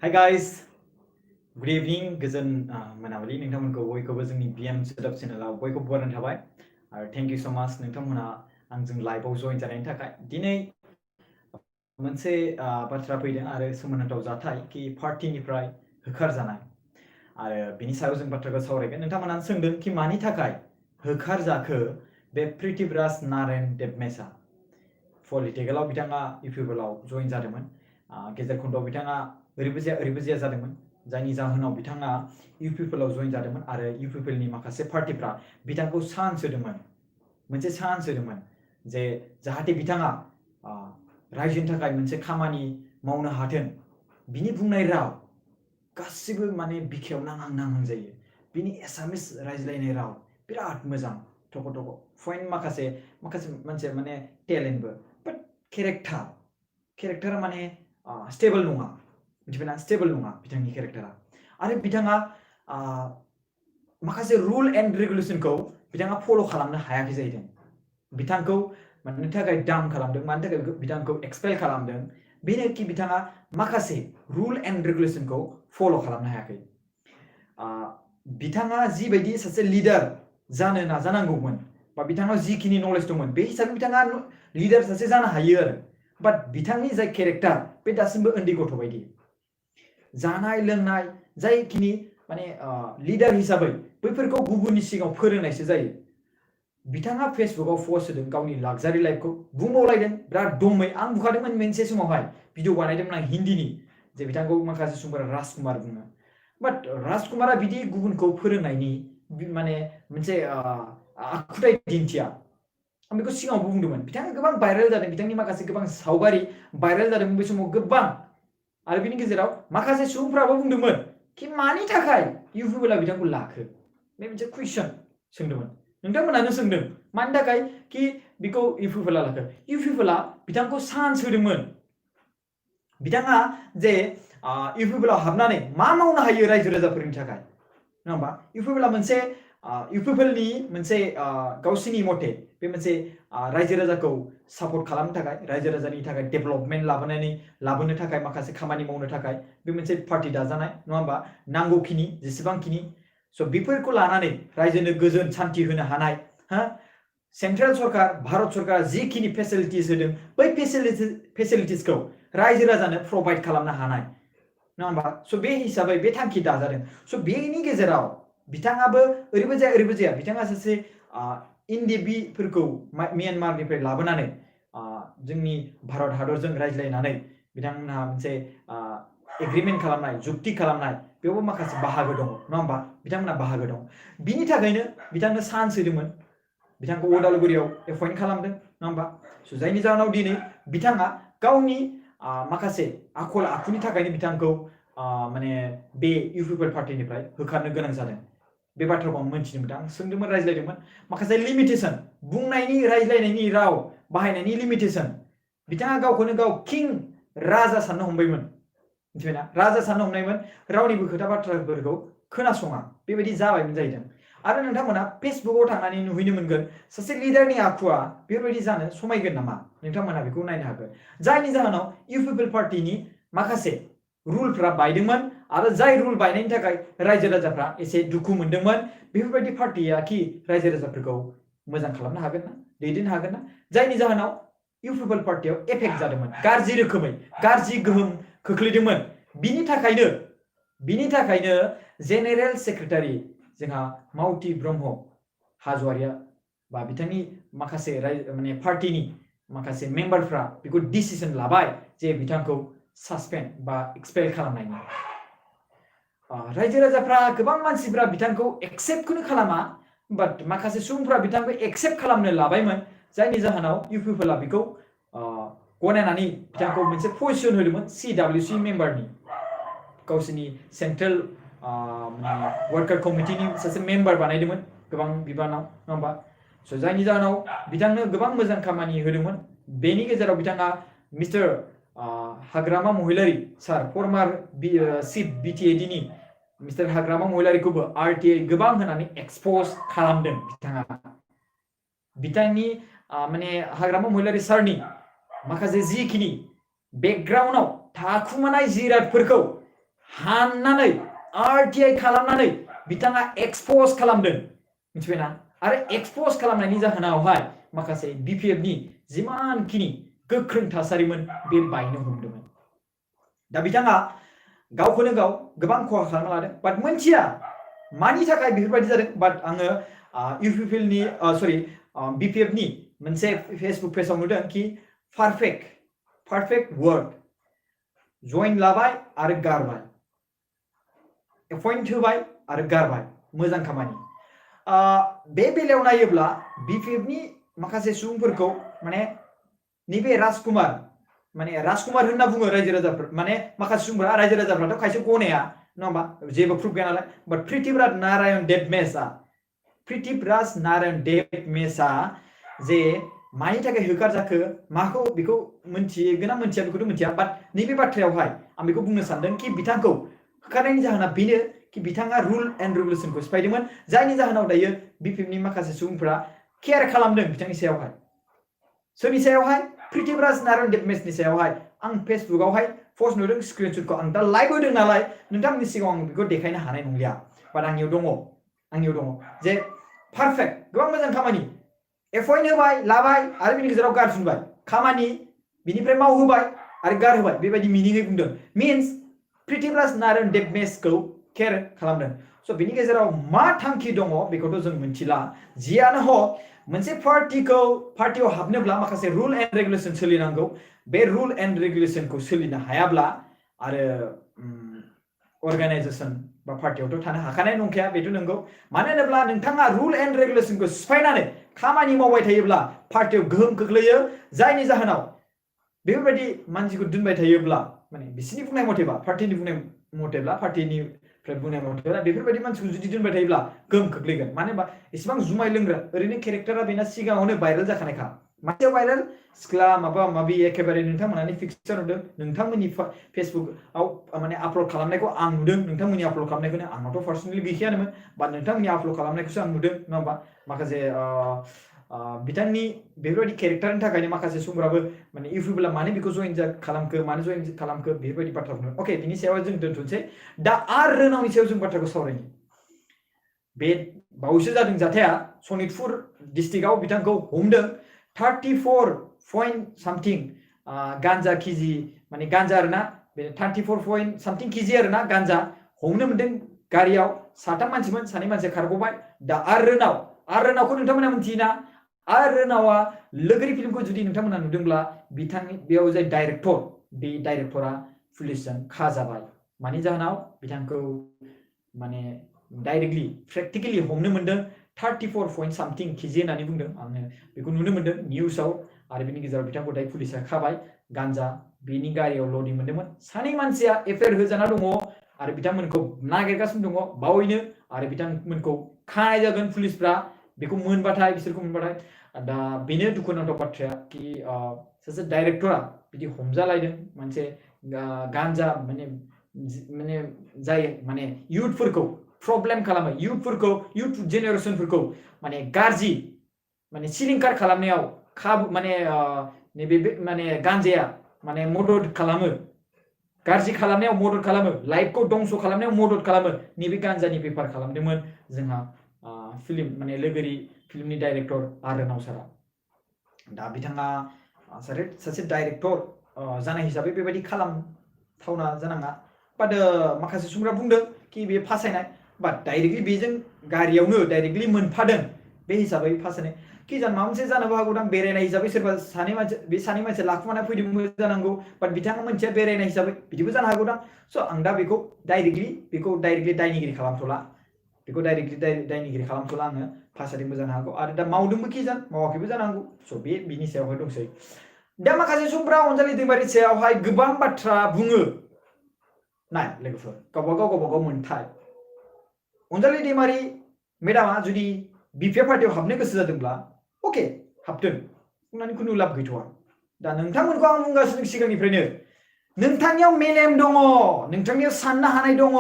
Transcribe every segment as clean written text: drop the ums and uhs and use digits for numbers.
Hi guys, good evening. गोजोन मोनाबिलि नोंथांमोनखौ बयखौबो जोंनि BM सोदोब चेनेलाव बयखौबो बरायनाय थाबाय आरो थेंक इउ सो माच नोंथांमोना आंजों लाइभआव जइन जानायनि थाखाय दिनै मोनसे बाथ्रा फैदों आरो सोमोनांथाव जाथाय कि पार्टिनिफ्राय होखारजानाय आरो बिनि सायाव जों बाथ्राखौ सावरायगोन नोंथांमोना सोंदों कि मानि थाखाय होखारजाखो बे पृथ्वीराज नारायण देबमेशआ पलिटिकेलाव बिथाङा इउपिपिएलाव जइन जादोंमोन गेजेर खन्दआव बिथाङा ओरैबो जाया जादोंमोन जायनि जाहोनाव बिथाङा इउपिपिएलाव जइन जादोंमोन आरो इउपिपिएलनि माखासे पार्टिफ्रा बिथांखौ चान्स होदोंमोन मोनसे चान्स होदोंमोन जे जाहाथे बिथाङा रायजोनि थाखाय मोनसे खामानि मावनो हाथों बिनि बुंनाय राव गासिबो माने बिखायाव नांहां जायो बिनि एसामिस रायज्लायनाय राव बिराद मोजां थख' पइन्ट माखासे मोनसे माने टेलेन्टबो बाट केरेक्टारा माने स्टेबल नङा मिथिबायना स्टेबल नङा बिथांनि केरेक्टारा आरो बिथाङा माखासे रुल एन्ड रेगुलेसनखौ बिथाङा फल' खालामनो हायाखै जाहैदों बिथांखौ मानि थाखाय डाउन खालामदों मानि थाखाय बिथांखौ एक्सपेल खालामदों बेनो कि बिथाङा माखासे रुल एन्ड रेगुलेसनखौ फल' खालामनो हायाखै बिथाङा जिबायदि सासे लिडार जानो नाजानांगौमोन बा बिथांनाव जिखिनि नलेज दंमोन बे हिसाबै बिथाङा लिडार सासे जानो हायो आरो बाट बिथांनि जाय केरेक्टार बे दासिमबो उन्दै गथ' बायदि जानाय लोंनाय जायखिनि माने लिडार हिसाबै बैफोरखौ गुबुननि सिगाङाव फोरोंनायसो जायो बिथाङा फेसबुकआव पस्ट होदों गावनि लाक्जारि लाइफखौ बुंबावलायदों बिराद दमै आं बुखादोंमोन मोनसे समावहाय भिडिअ बानायदोंमोन आं हिन्दीनि जे बिथांखौ माखासे सुबुंफोरा राजकुमार बुङो बाट राजकुमारा बिदि गुबुनखौ फोरोंनायनि माने मोनसे आखुथाय दिन्थिया आं बेखौ सिगाङावबो बुंदोंमोन बिथाङा गोबां भाइरेल जादों बिथांनि माखासे गोबां सावगारि भाइरेल जादों बे समाव गोबां आरो बिनि गेजेराव माखासे सुबुंफ्राबो बुंदोंमोन कि मानि थाखाय इउपिपिएलआ बिथांखौ लाखो बे मोनसे कुइसन सोंदोंमोन नोंथांमोनानो सोंदों मानि थाखाय कि बिखौ इउपिपिएलआ लाखो इउपिपिएलआ बिथांखौ चान्स होदोंमोन बिथाङा जे इउपिपिएलआव हाबनानै मा मावनो हायो रायजो राजाफोरनि थाखाय नङा होमबा इउपिपिएलआ मोनसे इउपिपिएलनि मोनसे गावसिनि मथे बे मोनसे रायजो राजाखौ सापर्ट खालामनो थाखाय रायजो राजानि थाखाय डेभेलपमेन्ट लाबोनो थाखाय माखासे खामानि मावनो थाखाय बे मोनसे पार्टी दाजानाय नङा होमबा नांगौखिनि जेसेबांखिनि स' बेफोरखौ लानानै रायजोनो गोजोन सान्थि होनो हानाय सेन्ट्रेल सरकार भारत सरकारा जिखिनि फेसिलिटिस होदों बै फेसिलिटिसखौ रायजो राजानो प्रभाइड खालामनो हानाय नङा होमबा स' बे हिसाबै बे थांखि दाजादों स' बेनि गेजेराव बिथाङाबो ओरैबो जाया बिथाङा सासे इन्डिबिफोरखौ म्यानमारनिफ्राय लाबोनानै जोंनि भारत हादरजों रायज्लायनानै बिथांमोनहा मोनसे एग्रिमेन्ट खालामनाय जुक्ति खालामनाय बेयावबो माखासे बाहागो दङ नङा होमबा बिथांमोनहा बाहागो दं बिनि थाखायनो बिथांनो चान्स होदोंमोन बिथांखौ उदालगुरियाव एपइन्ट खालामदों नङा होमबा स' जायनि जाहोनाव दिनै बिथाङा गावनि माखासे आखल आखुनि थाखायनो बिथांखौ माने बे इउपिपिएल पार्टिनिफ्राय होखारनो गोनां जादों बे बाथ्राखौ आं मोनथिनो मोनदों आं सोंदोंमोन रायज्लायदोंमोन माखासे लिमिटेसन बुंनायनि रायज्लायनायनि राव बाहायनायनि लिमिटेसन बिथाङा गावखौनो गाव किं राजा साननो हमबायमोन मिथिबायना राजा साननो हमनायमोन रावनिबो खोथा बाथ्राफोरखौ खोनासङा बेबायदि जाबायमोन जाहैदों आरो नोंथांमोना फेसबुकआव थांनानै नुहैनो मोनगोन सासे लिडारनि आखुआ बेबायदि जानो समायगोन नामा नोंथांमोना बेखौ नायनो हागोन जायनि जाहोनाव इउपिपिएल पार्टिनि माखासे रुलफ्रा बायदोंमोन आरो जाय रुल बायनायनि थाखाय रायजो राजाफ्रा एसे दुखु मोनदोंमोन बेफोरबायदि पार्टिया कि रायजो राजाफोरखौ मोजां खालामनो हागोन ना दैदेननो हागोन ना जायनि जाहोनाव इउपिपिएल पार्टियाव एफेक्ट जादोंमोन गाज्रि रोखोमै गाज्रि गोहोम खोख्लैदोंमोन बिनि थाखायनो जेनेरेल सेक्रेटारि जोंहा मावथि ब्रह्म हाज'वारिया बा बिथांनि माखासे माने पार्टिनि माखासे मेम्बारफ्रा बेखौ डिसिसन लाबाय जे बिथांखौ सासपेन्ड बा एक्सपेल खालामनायनि रायजो राजाफ्रा गोबां मानसिफ्रा बिथांखौ एक्सेप्टखौनो खालामा बाट माखासे सुबुंफ्रा बिथांखौ एक्सेप्ट खालामनो लाबायमोन जायनि जाहोनाव इउपिपिएलआ बेखौ गनायनानै बिथांखौ मोनसे पजिसन होदोंमोन CWC मेम्बारनि गावसिनि सेन्ट्रेल वर्कार कमिटिनि सासे मेम्बार बानायदोंमोन गोबां बिबानाव नङा होमबा स' जायनि जाहोनाव बिथांनो गोबां मोजां खामानि होदोंमोन बेनि गेजेराव बिथाङा मिस्टार हाग्रामा महिलारि सार फर्मार चिफ बिटिएडिनि मिस्टार हाग्रामा महिलारिखौबो RTI गोबां होनानै एक्सप'ज खालामदों बिथांनि माने हाग्रामा महिलारि सारनि माखासे जिखिनि बेकग्राउन्डआव थाखुमानाय जिरादफोरखौ हाननानै RTI खालामनानै बिथाङा एक्सप'ज खालामदों मिथिबायना आरो एक्सप'ज खालामनायनि जाहोनावहाय माखासे BPFनि जिमानखिनि गोख्रों थासारिमोन बे बायनो हमदोंमोन दा बिथाङा गावखौनो गाव गोबां खहा खालामना लादों बाट मोनथिया मानि थाखाय बेफोरबायदि जादों बाट आङो इउपिपिएलनि BPFनि मोनसे फेसबुक पेजाव नुदों कि पारफेक्ट वर्ड जइन लाबाय आरो गारबाय एपइन्ट होबाय आरो गारबाय मोजां खामानि बे बेलायाव नायोब्ला BPFनि माखासे सुबुंफोरखौ माने नैबे राजकुमार होनना बुङो रायजो राजाफोर माने माखासे सुबुंफोरा रायजो राजाफ्राथ' खायसे गनाया नङा होमबा जेबो प्रुफ गैया नालाय बाट पृथ्वीराज नारायण देबमेसआ जे मानि थाखाय होखारजाखो माखौ बेखौ मोनथिगोन ना मोनथिया बेखौथ' मोनथिया बाट नैबे बाथ्रायावहाय आं बेखौ बुंनो सानदों कि बिथांखौ होखारनायनि जाहोना बेनो कि बिथाङा रुल एन्ड रेगुलेसनखौ सिफायदोंमोन जायनि जाहोनाव दायो BPFनि माखासे सुबुंफोरा केयार खालामदों बिथांनि सायावहाय सोरनि सायावहाय पृथ्वीराज नारायण देबमेसनि सायावहाय आं फेसबुकआवहाय पस्ट नुदों स्क्रिनशटखौ आं दा लाइभ होदों नालाय नोंथांमोननि सिगाङाव आं बेखौ देखायनो हानाय नंलिया बाट आंनियाव दङ जे पारफेक्ट गोबां मोजां खामानि एपइन्ट होबाय लाबाय आरो बिनि गेजेराव गारफिनबाय खामानि बिनिफ्राय मावहोबाय आरो गारहोबाय बेबायदि मिनिङै बुंदों मिन्स पृथ्वीराज नारायण देबमेसखौ केयार खालामदों स' बिनि गेजेराव मा थांखि दङ बेखौथ' जों मिथिला जियानो हक मोनसे पार्टियाव हाबनोब्ला माखासे रुल एन्ड रेगुलेसन सोलिनांगौ बे रुल एन्ड रेगुलेसनखौ सोलिनो हायाब्ला आरो अर्गानाइजेसन बा पार्टियावथ' थानो हाखानाय नंखाया बेथ' नंगौ मानो होनोब्ला नोंथाङा रुल एन्ड रेगुलेसनखौ सिफायनानै खामानि मावबाय थायोब्ला पार्टियाव गोहोम खोख्लैयो जायनि जाहोनाव बेफोरबायदि मानसिखौ दोनबाय थायोब्ला माने बिसिनि बुंनाय मथेबा पार्टिनि बुंनाय मथेब्ला पार्टिनिफ्राय बुंनाय मथेब्ला बेफोरबायदि मानसिखौ जुदि दोनबाय थायोब्ला गोहोम खोख्लैगोन मानो होनबा एसेबां जुमाय लोंग्रा ओरैनो केरेक्टारा बेना सिगाङावनो भाइरेल जाखानायखा माथो भाइरेल सिख्ला माबा माबि एखेबारे नोंथांमोनानि पिक्चार नुदों नोंथांमोननि फेसबुकआव माने आपल'ड खालामनायखौ आं नुदों नोंथांमोननि आपल'ड खालामनायखौनो आंनावथ' पार्सनेलि गैखायानोमोन बा नोंथांमोननि आपल'ड खालामनायखौसो आं नुदों नङा होमबा माखासे बिथांनि बेफोरबायदि केरेक्टारनि थाखायनो माखासे सुबुंफोराबो माने इउपिपिएलआ मानो बेखौ जइन खालामखो बेफोरबायदि बाथ्रा बुङो अके बिनि सायाव जों दोनथ'नोसै दा आरो रोनावनि सायाव जों बाथ्राखौ सावरायनि बे बावैसो जादों जाथाया सनितपुर डिस्ट्रिक्टआव बिथांखौ हमदों 34 पइन्ट सामथिं गान्जा केजि माने गान्जा आरोना बे 34 पइन्ट सामथिं केजि आरोना गान्जा हमनो मोनदों गारियाव साथाम मानसिमोन सानै मानसिया खारग'बाय दा आरो रोनावखौ नोंथांमोना मिथियोना आरो रोनावा लोगोरि फिल्मखौ जुदि नोंथांमोना नुदोंब्ला बेयाव जाय डाइरेक्टर बे डाइरेक्टरा पुलिसजों खाजाबाय मानि जाहोनाव बिथांखौ माने डाइरेक्टलि प्रेक्टिकेलि हमनो मोनदों 34 पइन्ट सामथिं केजि होननानै बुंदों आङो बेखौ नुनो मोनदों निउसाव आरो बिनि गेजेराव बिथांखौ दाय पुलिसा खाबाय गान्जा बेनि गारियाव लडिं मोनदोंमोन सानै मानसिया एफआइआर होजाना दङ आरो बिथांमोनखौ नागिरगासिनो दङ बावैनो आरो बिथांमोनखौ खानाय जागोन पुलिसफ्रा बेखौ मोनबाथाय बिसोरखौ मोनबाथाय दा बेनो दुखुनांथाव बाथ्राया कि सासे डाइरेक्टरा बिदि हमजालायदों मोनसे गान्जा माने जाय माने इयुथफोरखौ प्रब्लेम खालामो इयुथ जेनेरेसनफोरखौ माने गाज्रि माने सिलिंखार खालामनायाव खाबु माने नैबे माने गान्जाया माने मदद खालामो गाज्रि खालामनायाव मदद खालामो लाइफखौ दंस खालामनायाव मदद खालामो नैबे गान्जानि बेफार खालामदोंमोन जोंहा फिल्म माने लोगोरि फिल्मनि डाइरेक्टर आरोनाव सारा दा बिथाङा सासे डाइरेक्टर जानाय हिसाबै बेबायदि खालामथावना जानाङा बाट माखासे सुबुंफोरा बुंदों कि बे फासायनाय बाट डाइरेक्टलि बेजों गारियावनो डाइरेक्टलि मोनफादों बे हिसाबै फासायनाय कि माबा मोनसे जानोबो हागौदां बेरायनाय हिसाबै सोरबा सानै मानसि लाखुमाना फैदोंबो जानांगौ बाट बिथाङा मोनसेया बेरायनाय हिसाबै बिदिबो जानो हागौदां स' आं दा बेखौ डाइरेक्टलि दायनिगिरि खालामथ'ला आङो फासायदोंबो जानो हागौ आरो दा मावदोंबो कि मावाखैबो जानो हागौ स' बिनि सायावहाय दंसै दा माखासे सुबुंफ्रा अनजालि दैमारिनि सायावहाय गोबां बाथ्रा बुङो नाय लोगोफोर गावबागाव मोनथाय अनजालि दैमारि मेडामा जुदि BPF पार्टियाव हाबनो गोसो जादोंब्ला अके हाबथों बुंनानै खुनु लाब गैथ'आ दा नोंथांमोनखौ आं बुंगासिनो सिगांनिफ्रायनो नोंथांनियाव मेलेम दङ नोंथांनियाव साननो हानाय दङ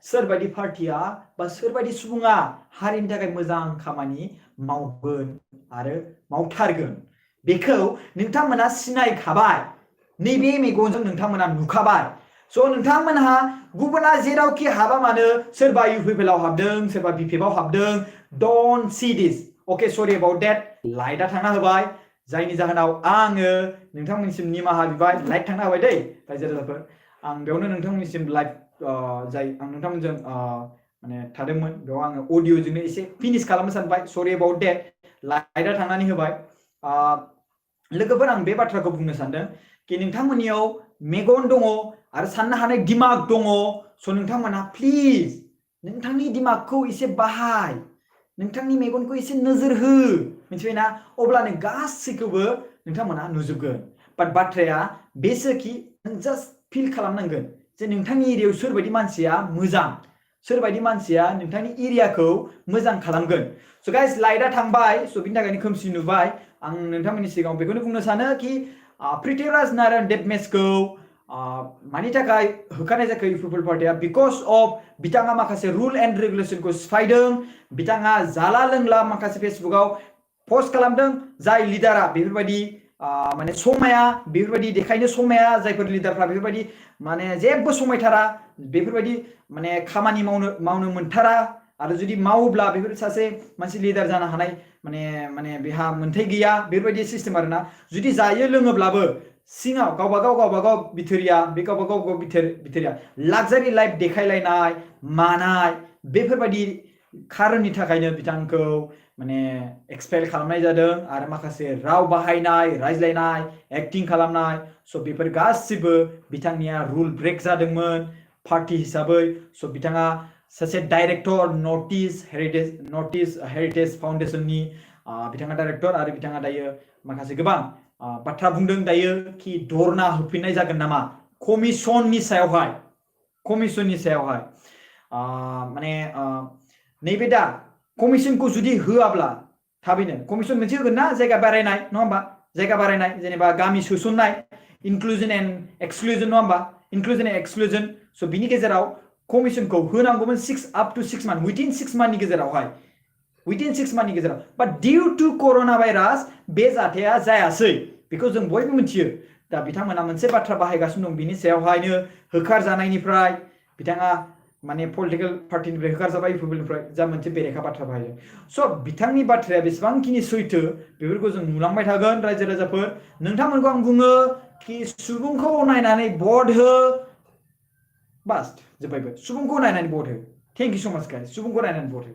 सोरबायदि पार्टिया बा सोरबायदि सुबुङा हारिनि थाखाय मोजां खामानि मावगोन आरो मावथारगोन बेखौ नोंथांमोना सिनायखाबाय नैबे मेगनजों नोंथांमोना नुखाबाय So नोंथांमोनहा गुबुना जेरावखि हाबा मानो सोरबा इउपिपिएलआव हाबदों सोरबा बिपिएफआव हाबदों don't see this. Okay, sorry about that. लाइटआ थांना होबाय जायनि जाहोनाव आङो नोंथांमोननिसिम निमाहा बिबाय लाइट थांना होबाय दै रायजो राजाफोर आं बेयावनो नोंथांमोननिसिम लाइभ जाय आं नोंथांमोनजों माने थादोंमोन बेयाव आङो अडिअ'जोंनो एसे फिनिश खालामनो सानबाय सरि अबाउट देट लाइटआ थांनानै होबाय लोगोफोर आं बे बाथ्राखौ बुंनो सानदों कि नोंथांमोननियाव मेगन दङ आरो साननो हानाय दिमाग दङ स' नोंथांमोनहा प्लिज नोंथांनि दिमागखौ एसे बाहाय नोंथांनि मेगनखौ एसे नोजोर हो मिथिबायना अब्लानो गासैखौबो नोंथांमोनहा नुजोबगोन बाट बाथ्राया बेसोखि नों जास्ट फिल खालामनांगोन जे नोंथांनि एरियायाव सोरबायदि मानसिया मोजां सोरबायदि मानसिया नोंथांनि एरियाखौ मोजां खालामगोन स' गाइस लाइटआ थांबाय स' बिनि थाखायनो खोमसि नुबाय आं नोंथांमोननि सिगाङाव बेखौनो बुंनो सानो कि पृथ्वीराज नारायण डेथ मेचखौ मानि थाखाय होखानाय जाखो इउपिपिएल पार्टिया बिकज अफ बिथाङा माखासे रुल एन्ड रेगुलेशनखौ सिफायदों बिथाङा जाला लोंला माखासे फेसबुकआव पोस्ट खालामदों जाय लिडारा बेफोरबायदि माने समाया बेफोरबायदि देखायनो समाया जायफोर लिडारफ्रा बेफोरबायदि माने जेबो समायथारा बेफोरबायदि माने खामानि मावनो मोनथारा आरो जुदि मावोब्ला बेफोर सासे मानसि लिडार जानो हानाय माने बेहा मोन्थाय गैया बेफोरबायदि सिस्टेम आरोना जुदि जायो लोङोब्लाबो सिङाव गावबागाव बिथोरिया बे गावबागाव बिथोरिया लाक्जारि लाइफ देखायलायनाय मानाय बेफोरबायदि खारननि थाखायनो बिथांखौ माने एक्सपेल खालामनाय जादों आरो माखासे राव बाहायनाय रायज्लायनाय एक्टिं खालामनाय स' बेफोर गासिबो बिथांनिया रुल ब्रेक जादोंमोन पार्टी हिसाबै स' बिथाङा सासे डाइरेक्टर नर्थ इस्ट हेरिटेज फाउन्डेसननि बिथाङा डाइरेक्टर आरो बिथाङा दायो माखासे गोबां बाथ्रा बुंदों दायो कि धरना होफिननाय जागोन नामा कमिसननि सायावहाय माने नैबे दा कमिसनखौ जुदि होआब्ला थाबैनो कमिसन मोनसे होगोन ना जायगा बारायनाय नङा होमबा जायगा बारायनाय जेनेबा गामि सोसननाय इनक्लुजन एन्ड एक्सक्लुजन नङा होमबा इनक्लुजन एन्ड एक्सक्लुजन स' बिनि गेजेराव कमिसनखौ होनांगौमोन 6 मान्थ विदिन 6 मान्थनि गेजेरावहाय बाट डिउ टु कर'ना भाइरास बे जाथाया जायासै बेखौ जों बयबो मिथियो दा बिथांमोना मोनसे बाथ्रा बाहायगासिनो दं बिनि सायावहायनो होखारजानायनिफ्राय बिथाङा माने पलिटिकेल पार्टिनिफ्राय होखारजाबाय इउपिपिएलनिफ्राय जा मोनसे बेरेखा बाथ्रा बाहायदों स' बिथांनि बाथ्राया बेसेबांखिनि सैथो बेफोरखौ जों नुलांबाय थागोन रायजो राजाफोर नोंथांमोनखौ आं बुङो कि सुबुंखौ नायनानै भट हो बास जोब्बायबो सुबुंखौ नायनानै भट हो थेंक इउ स' माच गाइस सुबुंखौ नायनानै भट हो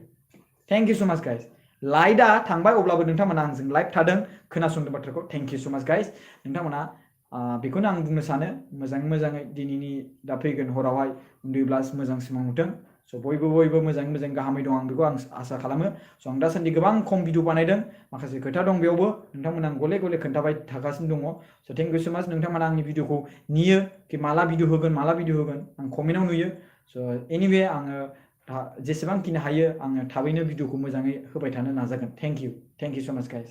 थेंक इउ स' माच गाइस लाइटआ थांबाय अब्लाबो नोंथांमोना आंजों लाइभ थादों खोनासंदों बाथ्राखौ थेंक इउ स' माच गाइस नोंथांमोना बेखौनो आं बुंनो सानो मोजाङै दिनैनि दा फैगोन हरावहाय उन्दुयोब्ला मोजां सिमां नुथों स' बयबो मोजाङै गाहामै दं आं बेखौ आं आसा खालामो स' आं दासान्दि गोबां खम भिडिअ बानायदों माखासे खोथा दं बेयावबो नोंथांमोना गले खोन्थाबाय थागासिनो दङ स' थेंक इउ स' माच नोंथांमोना आंनि भिडिअखौ नेयो कि माला भिडिअ होगोन आं कमेन्टआव नुयो स' एनिवे आङो जेसेबांखिनि हायो आङो थाबैनो भिडिअखौ मोजाङै होबाय थानो नाजागोन थेंक इउ स' माच गाइस